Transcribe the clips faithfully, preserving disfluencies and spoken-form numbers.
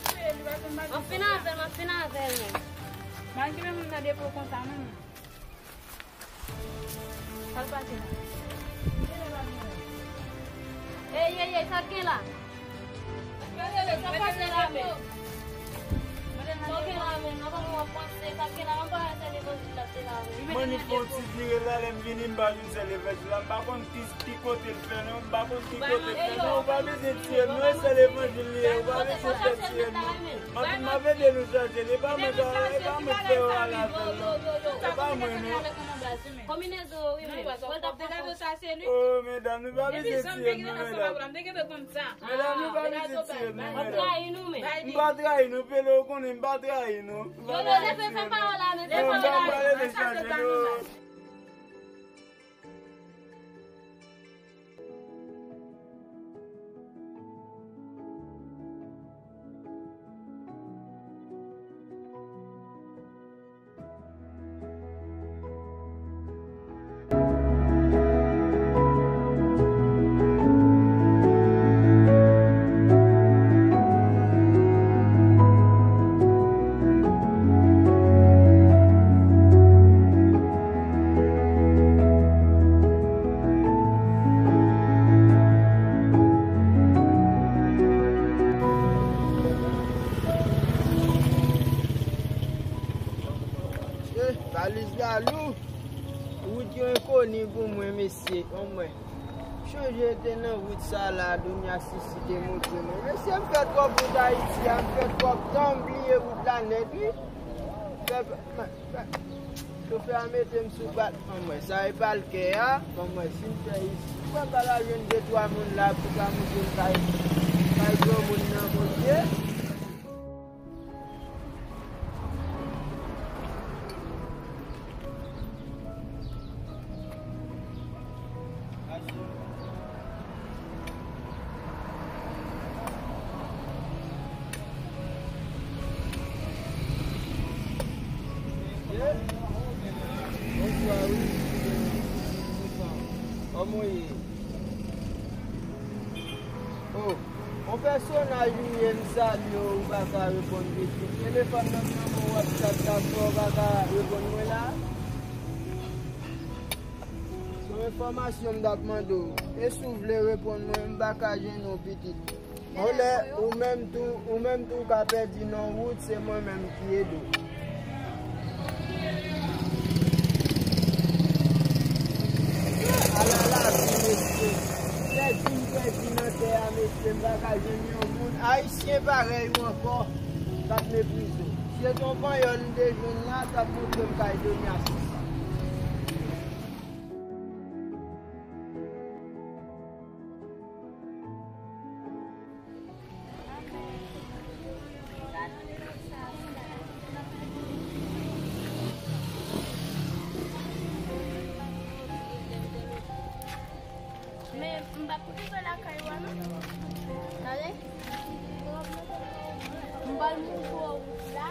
M ap fin avè l, m ap fin avè l, men. Malgre moun nan depo konsa, menm. Sa l pase la? Ey, ey, ey, sa k gen la? Sa k pase la, men? Sa k gen la, men? Nan kòman w ap panse? Sa k gen la? Mwen pa wè sè levanjil la te la, men. Mwen ni fè yon ti vire la, lè m vini, m pa jwenn sè levanjil la. M pa konn ki, ki kote l fè, non. M pa konn ki kote l fè, non. Ou pa bezwen tiye l, non. E sè levanjil li ye. Ou pa bezwen fè tiye l, non. M ap, m ap ede nou chache l. E pa mwen, e pa mwen k fè yo ale avè l, non. E pa mwen, non. Konbinezon, wi, men. Mwen t ap konprann. Oh, medam, nou pa bezwen tiye m, non, medam. Medam, nou pa bezwen tiye m, non, medam. M pa trayi nou, men. M pa trayi nou, Pele, ou konnen m pa trayi nou. M pa bezwen tiye m, non. Non, m pa pale de chaje, non. Eh, valiz la lou. Wout yo enkoni pou mwen, mesye. Anmwey. Chonje te nan wout sa la, Donya Sisi te montre mwen. Mesye, m fè twòp wout Ayiti a, m fè twòp tan, m bliye wout la nèt, wi. Fè, fè, chofè a mete m sou pat, anmwey. Sa e pa l kè a, anmwey, si m fè isi. Mwen pa la jwenn de twa moun la pou ka montre m kay, kay granmoun nan, Bondye. Bonswa, wi. Bonswa. Kòman w ye? Oh, yon pèsonaj ou ye, m salye w, ou pa ka reponn pitit. Telefòn nan nan men w, WhatsApp t ap fè w pa ka reponn mwen la. Se yon enfòmasyon m t ap mande w. E si w vle reponn mwen, m pa ka jwenn ou pitit. Yon lè, ou menm tou, ou menm tou ka pèdi nan wout, se mwen menm ki ede w. Ala lavi, mesye. Pèdi m pèdi nan tè a, mesye. M pa ka jwenn yon moun ayisyen parèy ou ankò k ap meprize w. Si se t yon panyòl m te jwenn la, t ap montre m kay Donya Sisi. Men, m pa pou rive lakay ou a, non. Tande? Pral montre w wout la.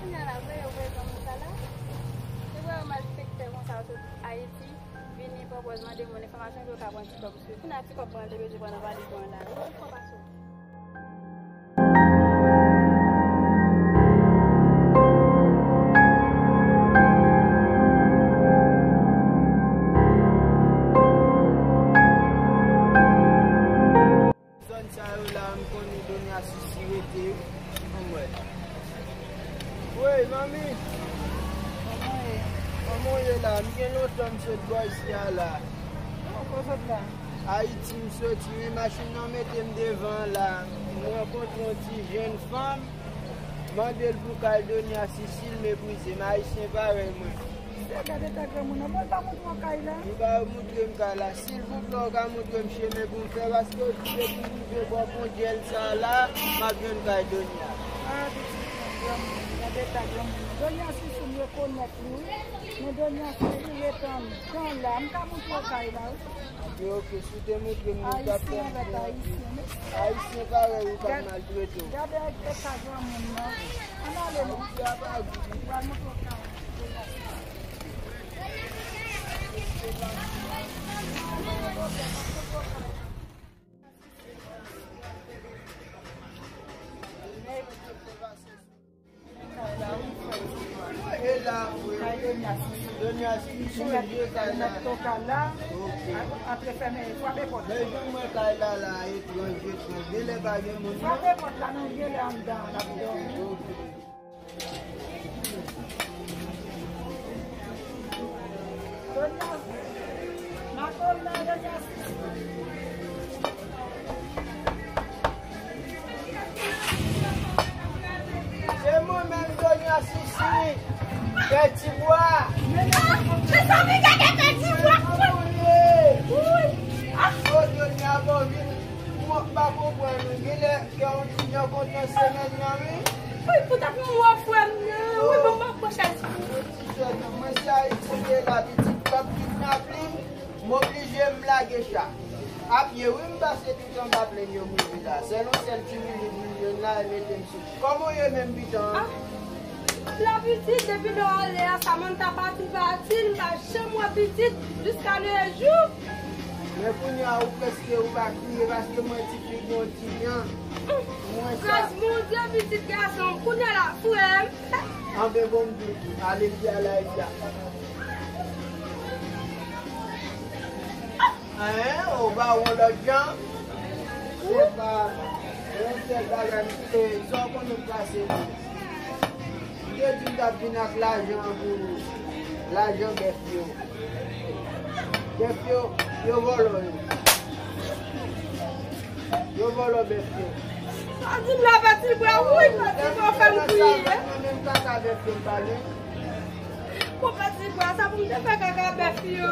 Kounye a la, vre, vre, kòman sa la? Se vre, malfektè konsa, yo sot Ayiti, vini, pwopòz mande moun enfòmasyon, pou yo ka pran ti kòb sou yo. Kounye a, ti kòb mwen te bezwen pran nan valiz mwen la. Yo pran pa sou. Zòn sa yo la, m konnen Donya Sisi rete, wi. Anmwey. Woy, manmi. Kòman w ye? Kòman w ye la? M gen lontan m sot bò isi a la. Kòman w sot la? Ayiti m soti, wi, machin nan mete m devan la. M rankontre yon ti jèn fanm, mande l pou kay Donya Sisi, l meprize m. Ayisyen parèy mwen. Se gade ta granmoun nan. Bon, l pa montre w kay la? Li pa montre m kay la. Silvouplè, w ka montre m chemen pou m fè, paske w di depi m rive bò fwontyè sa la, m ap jwenn kay Donya. Ah, pitit mwen, granmoun, gade ta granmoun nan. Donya Sisi, m rekonèt li, wi. Men Donya Sisi ret antan la. M ka montre w kay la, wi. Ok, ok, si w te montre m, nou t ap fè m pran. Ayisyen avèk Ayisyen, wi. Ayisyen parèy ou k ap maltrete w. Gade eta granmoun nan. Ann ale non. Pral montre w kay. E la, wi. Kay Donya Sisi. Donya Sisi, sonje kay la. Ok. Antre fèmen, frape pòt. Men jan m wè kay la la, etranj, etranj. Genlè pa gen moun, non? Frape pòt la, non, genlè anndan an ap dòmi. Ok. Se mwen menm, Donya Sisi, Pè Tibwa. Mezanmi, gade Pè Tibwa. Wi. O, Donya, bon, vin. Mwen pa konprann ou. Genlè gen yon ti jan kontan semèn nan, wi. Wi, poutèt mwen wè frè m nan. Wi, mwen pa pran chèz pou ou. Mwen se Ayiti m ye la, pitit, p ap kidnape m, m oblije m lage cha. A pye, wi, m pase tout anba plenn yo m rive la. Sèl yon sèl ti minit m jwenn la, e mete m sou. Kòman w ye menm, pitan? Ah, la pitit, depi lè w ale a, Samantha pati, pati, m pa janm wè pitit jiska de jou. Men kounye a, ou prèske, ou pa kriye, paske mwen ti fi gen yon ti jan. Mwen sa. Gras Bondye, pitit gason m, kounye a la, frè m. Anben bon, m di, ale di a la epi a. Hein, ou ba yon lòt jan. Se pa yon sèl bagay, m te, sa w konnen k pase pou ou. M te di m t ap vin ak lajan pou ou. Lajan bèf yo. Bèf yo, yo vòlò yo. Yo vòlò bèf yo. Sa di m la, Pè Tibwa, wi, Pè Tibwa fè m kriye. Mwen menm kaka bèf yo m pa gen. Bon, Pè Tibwa, sa pou m te fè kaka bèf yo.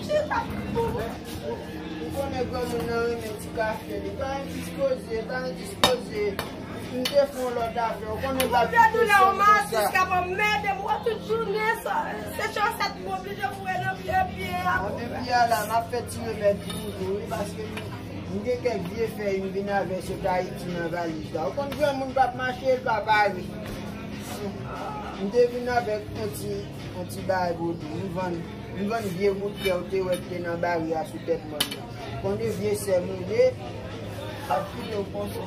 Chita pou. Ou konnen granmoun nan renmen ti kafe li. Pa endispoze, pa endispoze. M te fè yon lòt afè. Ou konnen pa vin kesyon konsa. Matis k ap anmède m, wè tout jounen sa. Se chòsèt m oblije foure nan pye, pye a. Anben pye a la, m ap fè ti remèd pou ou tou, wi, paske m, m gen kèk vye fèy m vin avè sot Ayiti nan valiz la. Ou konn granmoun p ap mache, l pa pare. M te vin avèk yon ti, yon ti bagay pou ou tou. M vann, m vann vye bout tè ou te wè k te nan bari a sou tèt mòn nan. Konnen vye sè m ou ye, ap kite w konsa.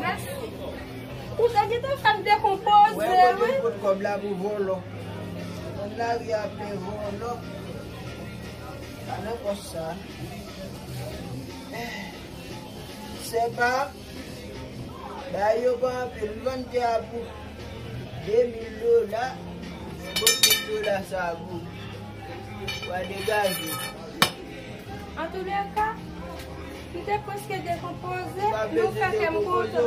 Mèsi. Ou te gentan fè m dekonpoze, wi. Wè, kote m pot kòb la pou vòlò. Nan lari a plen vòlò. Pa nan pòch sa. Sepa, bay yo pa anpil, m vann tè a pou de mil dola, se bon mil dola sa a gou. W a degaje. Antouka, m te prèske dekonpoze, nou fè kè m kontan.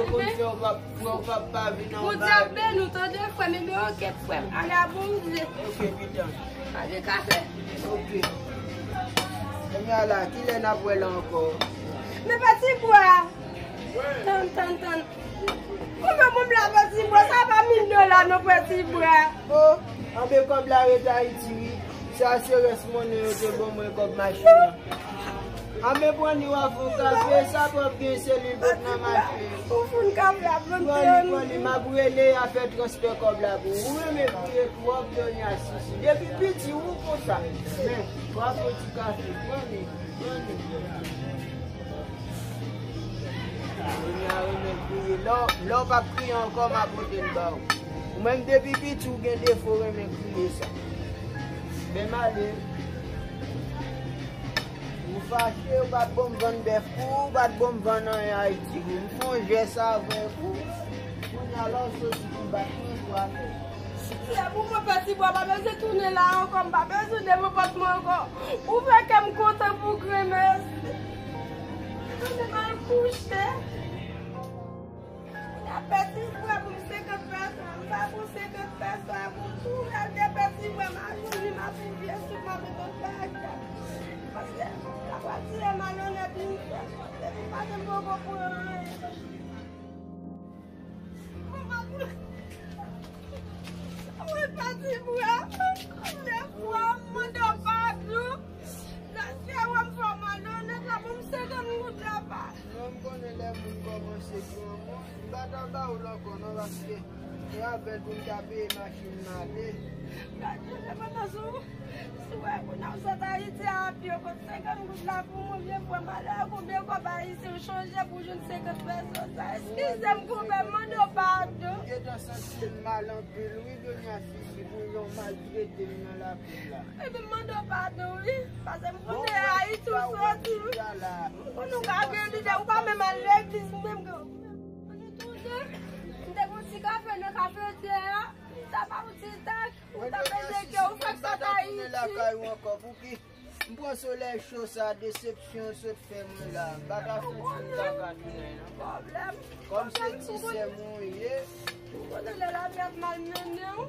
Bondye ap beni w tande, frè m, ebyen oke, frè m, ale a Bondye. Oke, pitan. Pa gen kafe. Oke. Kounye a la, kilè n ap wè la ankò? Men pati bwa. Tann, tann, tann. Kòman moun la pati bwa? Sa pa mil dola non, pati bwa. O, anben kòb la ret Ayiti, wi. Sa se rès monnen yo te ban mwen kòb machin nan. Anben pran li w a fè yon kafe, sa pwòp gen se li l pot nan mache. Ou foun kafe ap vann. Pran li, pran li, m ap rele y a fè transfè kòb la pou ou. Ou renmen kriye twòp, Donya Sisi. Depi piti ou konsa. Men, w a fè yon ti kafe, pran li, pran li. Donya renmen kriye. Lè w, lè w p ap kriye ankò, m a pote l ba ou. Ou menm depi piti ou gen defo renmen kriye sa. Ben m ale. Ou fache, ou pa t bon m vann bèf pou ou, ou pa t bon m vann anyen Ayiti pou ou. M fè yon jès avèk ou. Kounye a la w soti pou bat mwen pou afè. Se pou mwen pèti bwa, pa bezwen tounen la ankò, m pa bezwen devan pòt mwen ankò. Ou fè kè m kontan pou grenmèsi. Mwen te mal kouche. Kounye a pèti bwa pou m senkant pèsòn, m pa pou senkant pèsòn, pou tou rèv de pèti bwa, m a jwenn li, m a pou vye sou, m a met yon bagay. Paske, la pral tire malonèt li, depi maten m poko pran anyen. Mwen pa pou, mwen pèti bwa, de fwa, m mande w padon. Lè se wè m fè w malonèt la, pou m senkant goud la pa. Non, m konnen lè moun kòmanse granmoun, m pa ta ba ou l ankò non, paske se avè l pou m ta peye machin m ale. Gade, lè pandan sou, sou wè kounye a w sot Ayiti a pye, w kot senkant goud la pou mwen, vye frè m, malè konbyen kòb ayisyen w chanje pou jwenn senkant pèsòn sa? Eskize m, konpè, m mande w padon. M gentan santi m mal anpil, wi, Donya Sisi, pou jan w maltrete m nan lakou la. Epi m mande w padon, wi. Paske m konnen Ayiti ou soti, wi. M konnen ou ka gen lide, ou pa menm al legliz, menm ke. Ann nou tounen. M te gon ti kafe nan kafeterya. M ta ba ou ti tak. Ou ta peze ke ou fèk sot Ayiti. Lakay ou ankò, pouki? M pran solèy cho sa, desepsyon sot fè mwen la. M pa ka fè ti kaka tounen non. Pwoblèm. Kòm se ti sè mwen ye. Ou konnen lè lavi ap mal mennen w.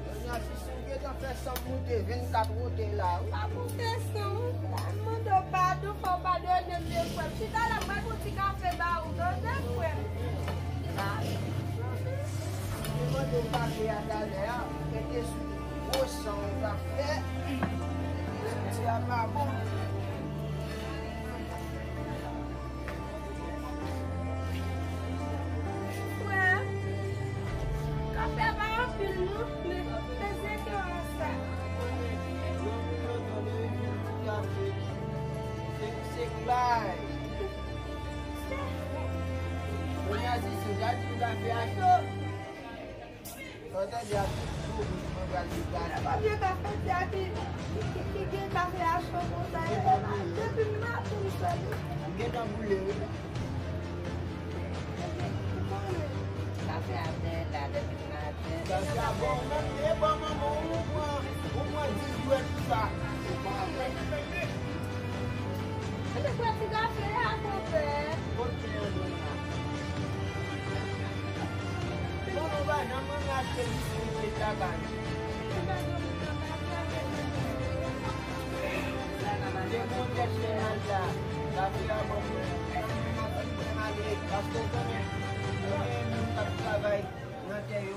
Donya Sisi, ou gentan fè san m moute vennkat wote la, wi. Pa moute san m, m mande w padon, fò w padone m, vye frè m. Chita la, m pral pran ti kafe ba ou, tande, frè m. Ti kafe. Mwen mande w kafe a talè a, mete sou gwo san w t ap fè. Ti a pa bon. Frè, kafe a pa anpil non, men peze kè w a sa. Kafe, se, se bay. Donya Sisi, gad yon kafe a cho. Pandan y ap di tou, mwen pral degaje. Konbyen kafe a ki, ki, ki, ki gen kafe a cho konsa, e depi maten m sot. M gentan boule, wi. Ou konnen, kafe a byen la depi maten. Kafe a bon, menm e bon, manman, ou pran, ou pran dis jwèt pou sa. Ou konnen. Mwen te pran ti kafe a, konpè. Kot pen an, Donya? Bon, nou pa janm renmen achte biskit lakay nou. Se bon tèt fè mal la. Kafe a bon pou nou. Paske w konnen, nou gen moun k ap travay nan tè yo.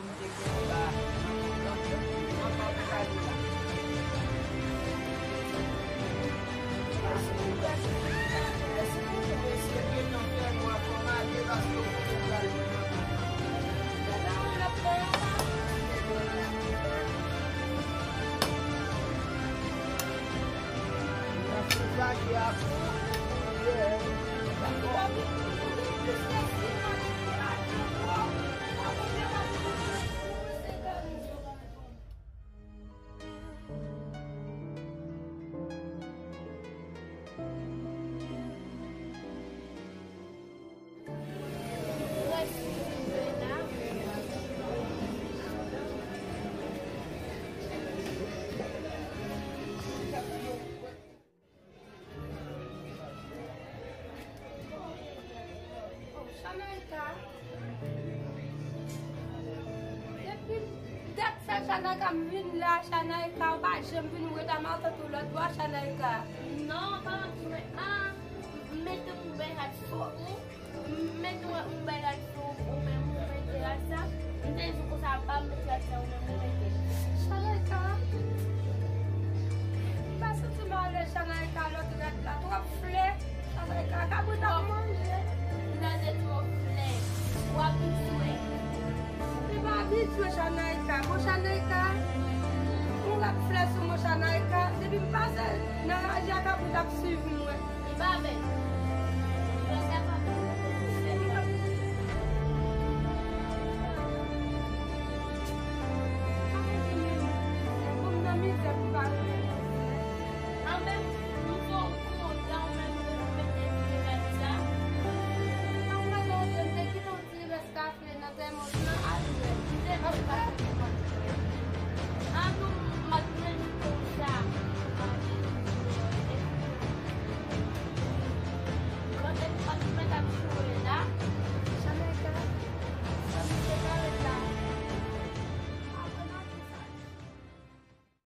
Chanayka, m vin la, Chanayka, ou pa janm vin, ou ret a matant ou lòt bò, Chanayka. Non, pa manti, men, ah, m mete m bay rad fò, wi. M mete m bay rad fò, ou menm, ou mete rad sa. M te di konsa, pa m mete rad sa, ou menm, ou mete. Chanayka, m pa santi m alèz, Chanayka, lòt rad la, twòp flè. Chanayka, kabrit ap manje. Nan de twòp flè. W abitye. Li pa abitye, Chanayka. Bon, Chanayka, yon lòt flè sou mwen, Chanayka. Depi m pase nan raje a, kabrit ap swiv mwen. Li pa bèl.